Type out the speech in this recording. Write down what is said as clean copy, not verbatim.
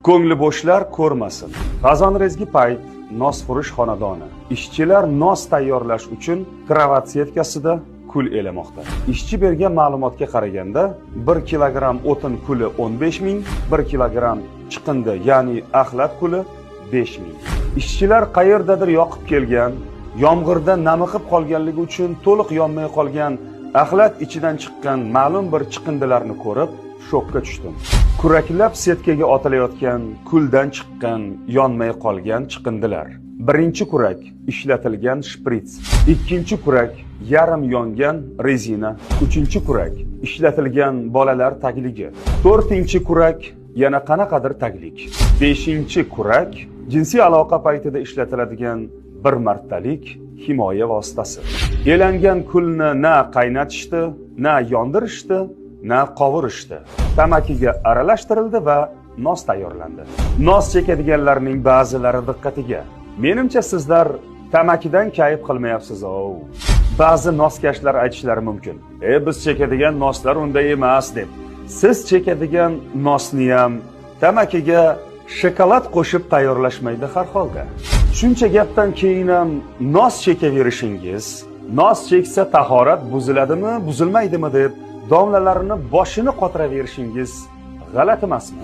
Ko'ngli bo'shlar ko'rmasin. Xazonrezgi payt nosfurush xonadoni. Ishchilar nos tayyorlash uchun krovat setkasida kul elamoqda. Ishchi bergan ma'lumotga qaraganda, 1 kilogramm o'tin kuli 15 ming, 1 kilogramm chiqindi, ya'ni axlat kuli 5 ming. Ishchilar qayerdadir yoqib kelgan, yomg'irda namiqib qolganligi uchun to'liq yonmay qolgan axlat ichidan chiqqan ma'lum bir chiqindilarni ko'rib shokka tushdim. Kuraklab setkaga otilayotgan kuldan chiqqan yonmay qolgan chiqindilar. Birinchi kurak ishlatilgan shprits, ikkinchi kurak yarim yongan rezina, uchinchi kurak ishlatilgan bolalar tagligi, to'rtinchi kurak yana qanaqadir taglik, beshinchi kurak jinsiy aloqa paytida ishlatiladigan bir martalik himoya vositasi. Elangan kulni na qaynatishdi, na yondirishdi, na qovurishdi. Tamakiga aralashtirildi va nos tayyorlandi. Nos chekadiganlarning ba'zilari diqqatiga. Menimcha, sizlar tamakidan kayf qilmayapsiz-ov. Ba'zi noskashlar aytishlari mumkin: "E, biz chekadigan noslar unday emas" deb. Siz chekadigan nosni ham tamakiga shokolad qo'shib tayyorlashmaydi har holda. Shuncha gapdan keyin ham nos chekaverishingiz, nos cheksa tahorat buziladimi, buzilmaydimi deb domlalarini boshini qotiraverishingiz g'alati emasmi?